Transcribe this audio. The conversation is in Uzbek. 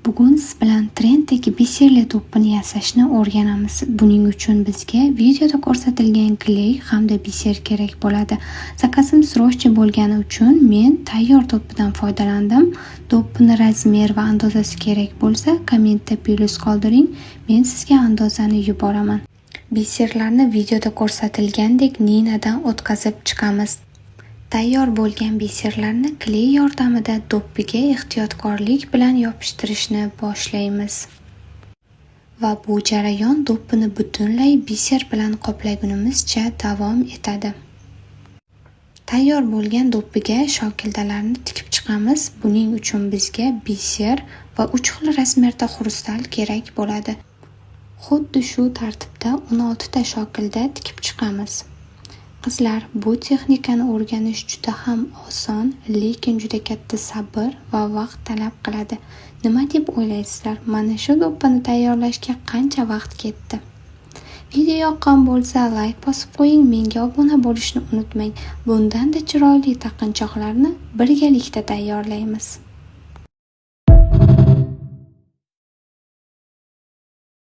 Bugun siz bilan trenddagi biserli do'ppini yasashni o'rganamiz. Buning uchun bizga videoda ko'rsatilgan kley hamda biser kerak bo'ladi. Zakazim срочный bo'lgani uchun men tayyor do'ppidan foydalandim. Do'ppini razmer va andozasi kerak bo'lsa, kommentda plyus qoldiring, men sizga andozani yuboraman. Biserlarni videoda ko'rsatilgandek ninadan o'tkazib chiqamiz. Tayyor bo'lgan biserlarni kley yordamida do'ppiga ehtiyotkorlik bilan yopishtirishni boshlaymiz. Va bu jarayon do'ppini butunlay biser bilan qoplagunimizcha davom etadi. Tayyor bo'lgan do'ppiga shokildalarni tikib chiqamiz. Buning uchun bizga biser va 3 xil razmerda xrustal kerak bo'ladi. Xuddi shu tartibda 16 ta shokilda tikib chiqamiz. Qizlar, bu texnikani o'rganish juda ham oson, lekin juda katta sabr va vaqt talab qiladi. Nima deb o'ylaysizlar, mana shu do'ppini tayyorlashga qancha vaqt ketdi? Video yoqqan bo'lsa, layk bosib qo'ying, menga obuna bo'lishni unutmang. Bundan-da chiroyli taqinchoqlarni birgalikda tayyorlaymiz.